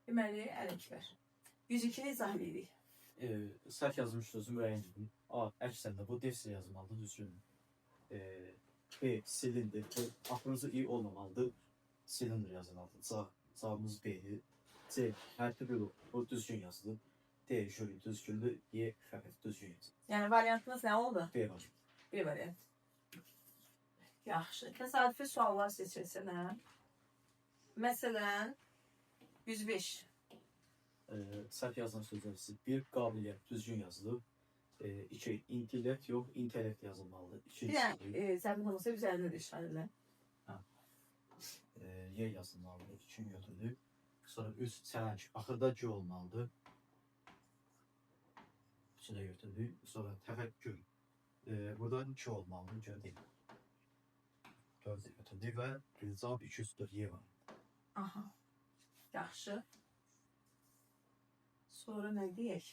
Deməli, Ələkbər. 102-ni izah edirik. Səhv yazılmış sözü müəyyən edin. A. Əksərində bu defsə yazılmalıdır, düzgün. B. Silindir. Bu axırıncı i olmamalıdır. Silindir yazılmalıdır. C. Cavabımız B-dir. C. Hərfi bir bu düzgün yazılıb. D. Jüri düzgündür. Y. Fəqət düzgün yazılıb. Yəni variantımız nə oldu? B var. B variant. Yaxşı. Təsadüfi suallar seçilsin, hə? Məsələn, 105. Səhv yazılan sözlər isə 1. Qabiliyyət düzgün yazılıb. 2. İntellekt yox, intellekt yazılmalıdır. 2. Bir dənə zəhmət olmasa üzərində də işarə elə. Y yazılmalıdır. 2 götürdük. Sonra 3 challenge. Axırda C olmalıdır. 3-ü də götürdük. Sonra təfəkkür. Burada 2 olmalıdır. C deyil. 4 götürdük və cavab 204 Y var. Aha. Yaxşı. Sonra nə deyək?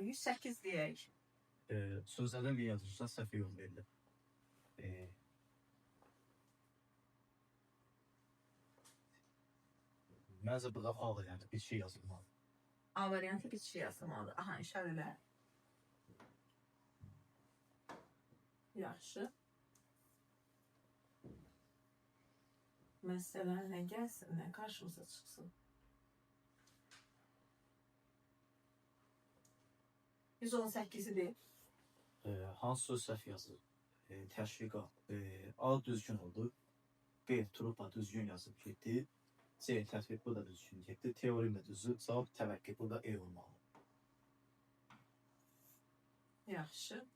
108 deyək. Sözlərdən bir yazılırsa səhv yol verilir. E, Məncə burada A variantı bir şey yazılmalı. A variantı bir şey yazılmalıdır. Aha, işarə elə. Yaxşı. Məsələn, nə gəlsin, nə qarşımıza çıxsın? 118-i deyil. Hansı söz səhv yazılır? Təşviqat. A düzgün oldu. B trupa düzgün yazıb getdi. C tətbiq bu da düzgün getdi. Teorim də düzdür. Cavab təvəkkü burada E olmalı. Yaxşı.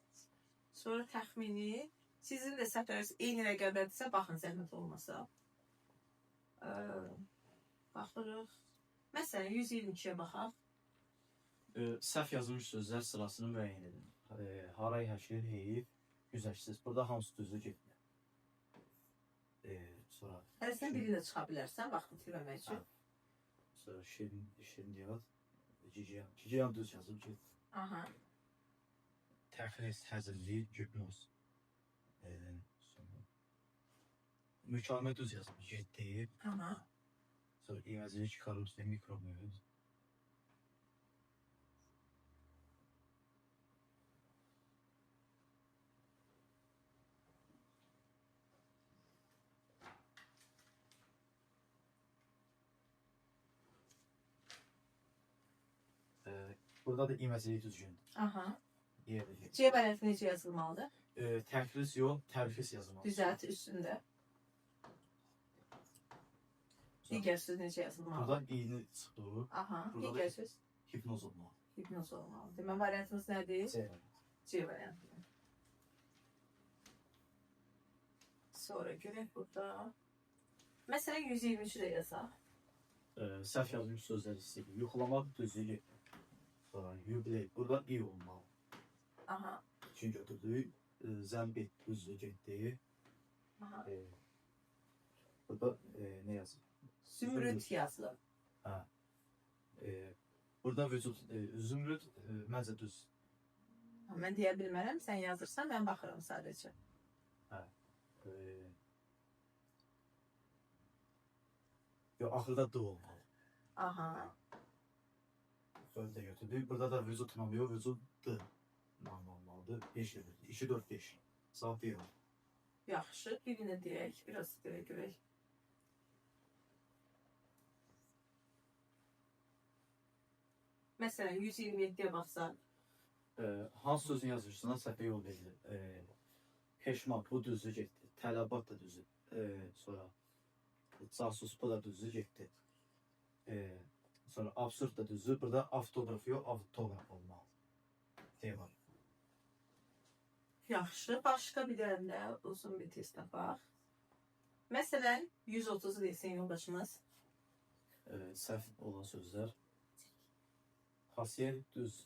Sonra təxmini sizin də səhvləriniz eyni rəqəmlərdirsə, baxın zəhmət olmasa. Ee, baxırıq. Məsələn, 122-yə baxaq. Səhv yazılmış sözlər sırasını müəyyən edin. Haray, həşir, heyif, güzəştsiz. Burada hamısı düzdür getmir. Sonra Hərəsindən biri də çıxa bilərsən, vaxtı itirməmək üçün. Sonra şirin, şirin Gigiyan. Gigiyan düz yazıb getdi. Aha. Təxris, həzillik, gipnoz. Sonra mükalimə düz yazıb getdi. Aha. Sonra iməcilik, korrupsiya, mikromühit. Burada da iməciliyi düzgündür. Aha. Yerdir. C variantı necə yazılmalıdır? Təxris yox, tərxis yazılmalıdır. Düzəlt üstündə. Digər söz necə yazılmalıdır? Burada eyni çıxdı. Aha. Burada da- Digər söz Hipnoz olmalı. hipnoz olmalıdır. Deməli variantımız nədir? C variantı. C variantı. Sonra görək burada. Məsələn 123-ü də yazaq. Səhv yazılmış sözlər istəyir. Yuxlamaq düzgün. Sonra yubiley. Burada i olmalı. Aha. Çünki götürdük. Zəmbil düzdür getdi. Aha. Burada nə yazır? Zümrüd yazılıb. Hə. Burada vücud zümrüd məncə düz. Mən deyə bilmərəm, sən yazırsan, mən baxıram sadəcə. Yox, axırda D olmalı. Aha. Sözü də götürdük. Burada da vücud tamam yox, vücud D olmalıdır. 5 götürdük. 2 4 5. Cavab D var. Yaxşı, birini deyək, biraz belə görək. Məsələn, 127-yə baxsaq, Hansı sözün yazıcısına səhvə yol verilir? Peşman, bu düzdür getdi. Tələbat da düzdür. Sonra casus, bu da düzdür getdi. Sonra absurd da düzdür. Burada avtoqraf yox, avtoqraf olmalı. D var. Yaxşı, başqa bir dənə də uzun bir test tapaq. Məsələn, 130-u desin yoldaşımız. Səhv olan sözlər. Xasiyyət düz.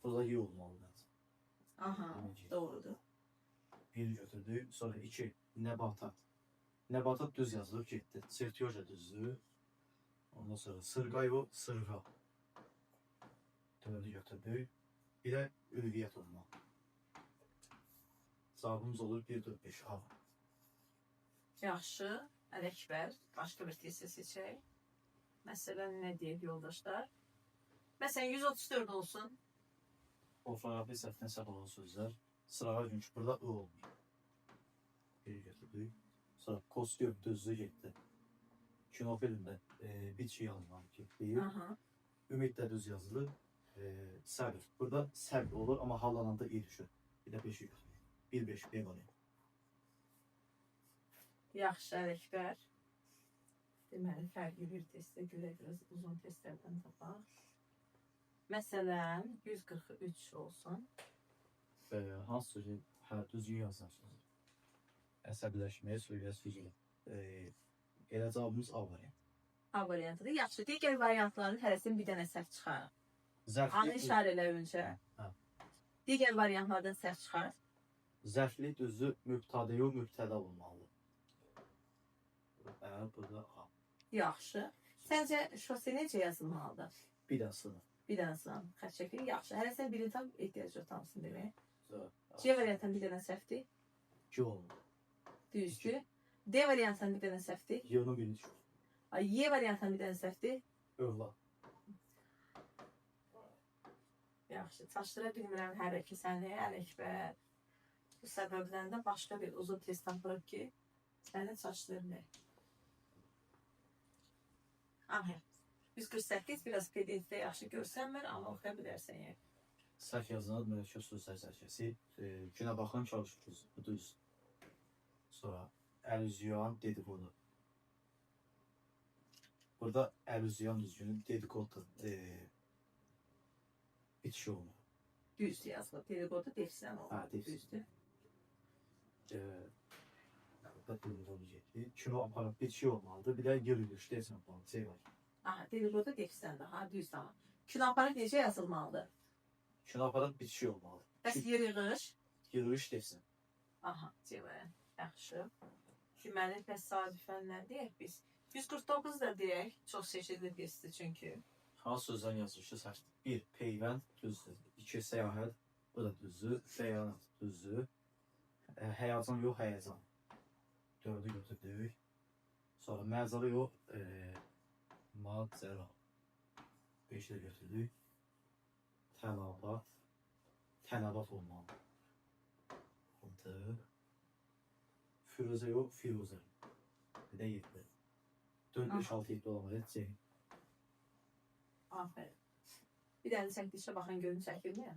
Burada Y olmalı məncə. Aha, Necə? doğrudur. Bir götürdü, sonra iki, nəbatat. Nəbatat düz yazılıb getdi. Sertyoja düzdür. Ondan sonra sırğa yox, sırğa. 4-ü götürdük. Bir də ülviyyət olmalı. Cavabımız olur 1, 4, 5 A. Yaxşı. Ələkbər. Başqa bir testi seçək. Məsələn, nə deyək yoldaşlar? Məsələn, 134 olsun. Orfoqrafi səhvdən səhv olan sözlər. Sırağa çünki burada I olmuyor. 1 götürdük. Sonra kostyum düzlü getdi. Kino filmdə bir şey yazmalı ki, Aha. Ümid də düz yazılır. Səbr. Burada səbr olur, amma hallananda i düşür. Bir də 5-i götürür. 1, 5, B variantı. Yaxşı, Ələkbər. Deməli, fərqli bir testə görə biraz uzun testlərdən tapaq. Məsələn, 143 olsun. Hansı sözü hə, düzgün yazılan sözdür? Əsəbləşməyə söyləyə sözü. Elə cavabımız A variantı. A variantıdır. Yaxşı, digər variantların hərəsinin bir dənə səhv çıxarıq. Zərfli, Anı işarə elə öncə. Hə. Digər variantlardan səhv çıxar. Zərfli düzü mübtədə yox, mübtəda olmalıdır. Bəli, burada A. Yaxşı. Səncə şose necə yazılmalıdır? Bir də sınır. Bir dənə sınan xətt çəkirik. Yaxşı. Hərəsinin birini tam ehtiyac yox hamısını deməyə. Sonra C variantından bir dənə səhvdir. 2 olmalı. Düzdür. D variantından bir dənə səhvdir. Y-nun birini düşür. Ay, Y variantından bir dənə səhvdir. Övlad. Yaxşı, çaşdıra bilmirəm hər iki səni, Ələkbər. Bu səbəbdən də başqa bir uzun test tapırıq ki, səni çaşdırmır. Aha. 148 biraz PDF-də yaxşı görsənmir, amma oxuya bilərsən yəni. Səhv yazılan mürəkkəb sözlər sərkəsi. Günə baxan çalışırız. Bu düz. Sonra əl-üz yuyan dedikodu. Burada əl-üz yuyan düzgünü dedikodu bitişi olmalı. Düz yazılıb. Dedikodu defsən olur. Hə, defsən. Düzdür. Burada dedikodu getdi. Kino aparıb bitişi olmalıdır. Bir də yürüyüş deyəsən olmalı. C var. Aha, dedikodu defsən daha düz daha. Kino aparıb necə yazılmalıdır? Kino aparıb bitişi olmalıdır. Bəs yer yığış? Yürüyüş deyəsən. Aha, C variantı. Yaxşı. Deməli, təsadüfən nə deyək biz? 149 da deyək. Çox seçilir testdir çünki. Hansı sözlərin yazılışı səhvdir? 1. Peyvənd düzdür. 2. Səyahət. Bu da düzdür. Bəyanat düzdür. Həyəcan yox, həyəcan. 4-ü götürdük. Sonra məzara yox, macəra. 5-i də götürdük. Tələbat. Tələbat olmalı. 6. Firuzə yox, Firuzə. Bir də 7. 4, 5, 6, 7 olmalı. C. Aferin. Bir dənə çəkilişə baxın görün çəkilmir.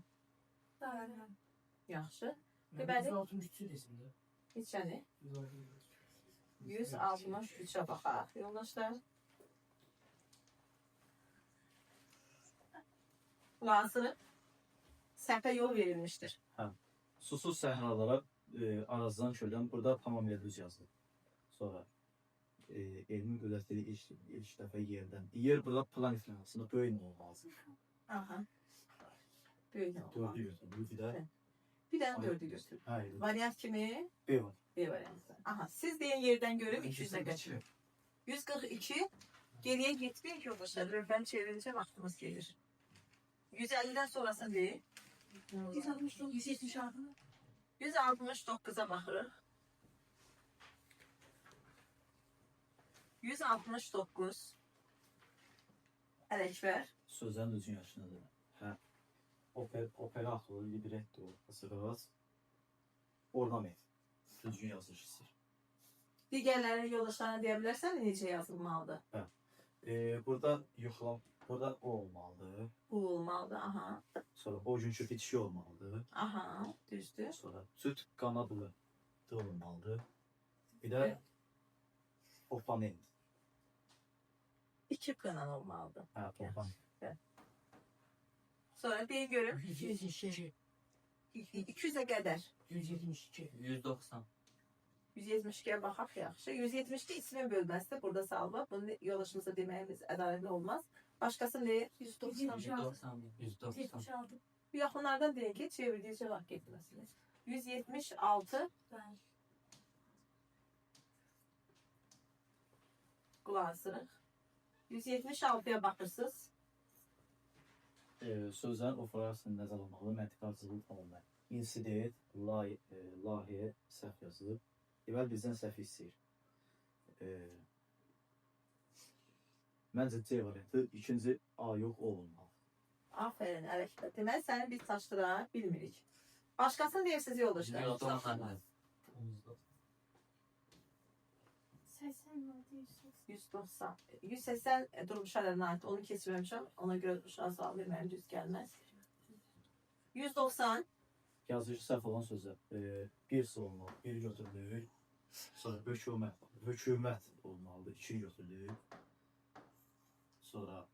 Bəli. Yaxşı. Deməli- 163 desin də. Neçəni? 163-ə baxaq yoldaşlar. Lazı səhvə yol verilmişdir. Susuz səhralara arazdan çöldən burada tamamilə düz yazılıb. Sonra elmin qüdrətli ilk dəfə yerdən. Yer burada planet mənasında böyük olmalıdır. Aha. Böyük olmalı. Dördü götürdük bir də. Bir dənə dördü götür. Hayır. Variant kimi? B var. B variantı. Aha, siz deyin yerdən görüm 200-ə qədər. 142 geriyə getməyək yoldaşlar. Rövhəni çevrincə vaxtımız gelir. 150-dən sonrasını deyil. 169, 176. 169-a baxırıq. 169. Ələkbər. Sözlərin düzgün yazılışıdır. Hə. Operator, libretto, qısıqaz, ornament. Düzgün yazılış istəyir. Digərləri yoldaşlarına deyə bilərsən necə yazılmalıdır? Burada yoxlam, burada o olmalıdır. Bu olmalıdır. Aha. Sonra o günkü bitişi olmalıdır. Aha, düzdür. Sonra süt qanadlı da olmalıdır. Bir də Evet. oponent. İki qınan olmalıdır. Hə, oponent. Sonra deyin görüm. 172. 200-ə qədər. 172. 190. 172-yə baxaq yaxşı. 172 ismin bölməsidir. Burada salınıb. Bunu yoldaşımıza deməyimiz ədalətli olmaz. Başqası nə? 196. 191. 190. 76. Bu yaxınlardan deyin ki, çevirdikcə vaxt getməsin. 176 Bəli. qulaq asırıq. 176-ya baxırsınız. Sözlərin orfoqrafisini nəzərə almalı, məntiqi ardıcıllığı tamamlayın. İnsident, layihə səhv yazılıb. Deməli bizdən səhv istəyir. Məncə C variantı, ikinci A yox, O olmalı. Aferin Ələkbər. Deməli səni biz çaşdıra bilmirik. Başqasını deyirsiniz yoldaşlar. 196. 86, 180. 190. 180 Durmuş Ələrinə aid. Onu keçirməmişəm. Ona görə uşağa sual verməyim düz gəlməz. 190. Yazıcı səhv olan sözlər. Bir S olmalı, bir götürülür. Sonra hökumət, hökumət olmalıdır, iki götürülür. Sonra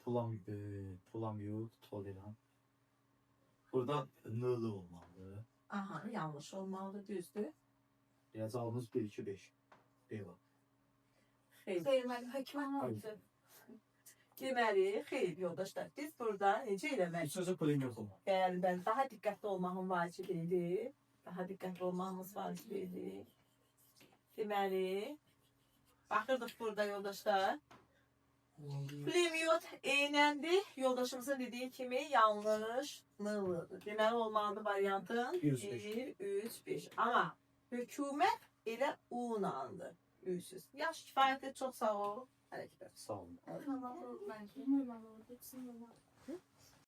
pulamyut, tolerant. Burada nılı olmalıdır. Aha, yanlış olmalıdır, düzdür. Yəni cavabımız 1, 2, 5. B var. Xeyr. Xeyr müəllim, hökumət. Deməli, xeyr yoldaşlar, biz burada necə eləməliyik? Sözü pulemyot olmalı. Bəli, bəli, daha diqqətli olmağın vacib idi. Daha diqqətli olmağımız vacib idi. Deməli, baxırdıq burada yoldaşlar. Pulemyot eynəndir. Yoldaşımızın dediyi kimi yanlış nılıdır. Deməli olmalıdır variantın 1, 3, 5. 1, 3, 5. Amma hökumət elə U-landır. Üsüz. Yaş kifayətdir. Çox sağ ol. Hərəkət. Sağ olun. Normal oldu bence. Normal oldu. Hepsi normal.